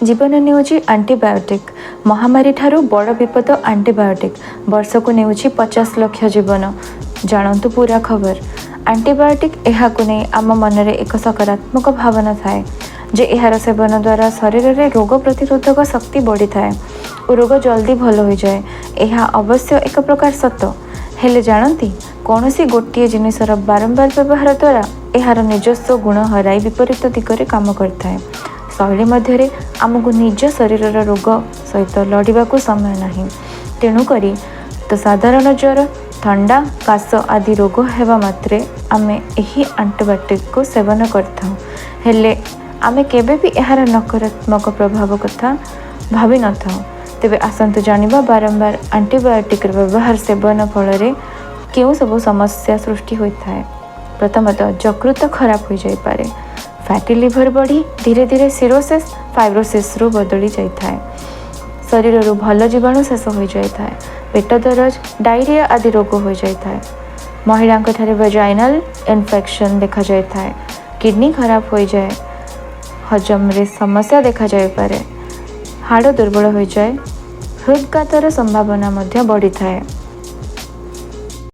ଜୀବନ ନେଉଛି ଆଣ୍ଟିବାୟୋଟିକ୍। ମହାମାରୀ ଠାରୁ ବଡ଼ ବିପଦ ଆଣ୍ଟିବାୟୋଟିକ୍, ବର୍ଷକୁ ନେଉଛି 50 ଲକ୍ଷ ଜୀବନ। ଜାଣନ୍ତୁ ପୁରା ଖବର। ଆଣ୍ଟିବାୟୋଟିକ୍, ଏହାକୁ ନେଇ ଆମ ମନରେ ଏକ ସକାରାତ୍ମକ ଭାବନା ଥାଏ ଯେ ଏହାର ସେବନ ଦ୍ୱାରା ଶରୀରରେ ରୋଗ ପ୍ରତିରୋଧକ ଶକ୍ତି ବଢ଼ିଥାଏ ଓ ରୋଗ ଜଲ୍ଦି ଭଲ ହୋଇଯାଏ। ଏହା ଅବଶ୍ୟ ଏକ ପ୍ରକାର ସତ। ହେଲେ ଜାଣନ୍ତି, କୌଣସି ଗୋଟିଏ ଜିନିଷର ବାରମ୍ବାର ବ୍ୟବହାର ଦ୍ୱାରା ଏହାର ନିଜସ୍ୱ ଗୁଣ ହରାଇ ବିପରୀତ ଦିଗରେ କାମ କରିଥାଏ। ଶୈଳୀ ମଧ୍ୟରେ ଆମକୁ ନିଜ ଶରୀରର ରୋଗ ସହିତ ଲଢ଼ିବାକୁ ସମୟ ନାହିଁ। ତେଣୁକରି ତ ସାଧାରଣ ଜ୍ୱର, ଥଣ୍ଡା, କାଶ ଆଦି ରୋଗ ହେବା ମାତ୍ରେ ଆମେ ଏହି ଆଣ୍ଟିବାୟୋଟିକ୍କୁ ସେବନ କରିଥାଉ। ହେଲେ ଆମେ କେବେ ବି ଏହାର ନକାରାତ୍ମକ ପ୍ରଭାବ କଥା ଭାବିନଥାଉ। ତେବେ ଆସନ୍ତୁ ଜାଣିବା, ବାରମ୍ବାର ଆଣ୍ଟିବାୟୋଟିକ୍ର ବ୍ୟବହାର ସେବନ ଫଳରେ କେଉଁ ସବୁ ସମସ୍ୟା ସୃଷ୍ଟି ହୋଇଥାଏ। ପ୍ରଥମତଃ, ଯକୃତ ଖରାପ ହୋଇଯାଇପାରେ। ଫ୍ୟାଟି ଲିଭର ବଢ଼ି ଧୀରେ ଧୀରେ ସିରୋସିସ୍, ଫାଇବ୍ରୋସିସ୍ରୁ ବଦଳି ଯାଇଥାଏ। ଶରୀରରୁ ଭଲ ଜୀବାଣୁ ଶେଷ ହୋଇଯାଇଥାଏ। ପେଟ ଦରଜ, ଡାଇରିଆ ଆଦି ରୋଗ ହୋଇଯାଇଥାଏ। ମହିଳାଙ୍କଠାରେ ଭେଜାଇନାଲ୍ ଇନଫେକ୍ସନ୍ ଦେଖାଯାଇଥାଏ। କିଡ଼ନୀ ଖରାପ ହୋଇଯାଏ। ହଜମରେ ସମସ୍ୟା ଦେଖାଯାଇପାରେ। ହାଡ଼ ଦୁର୍ବଳ ହୋଇଯାଏ। ହୃଦଘାତର ସମ୍ଭାବନା ମଧ୍ୟ ବଢ଼ିଥାଏ।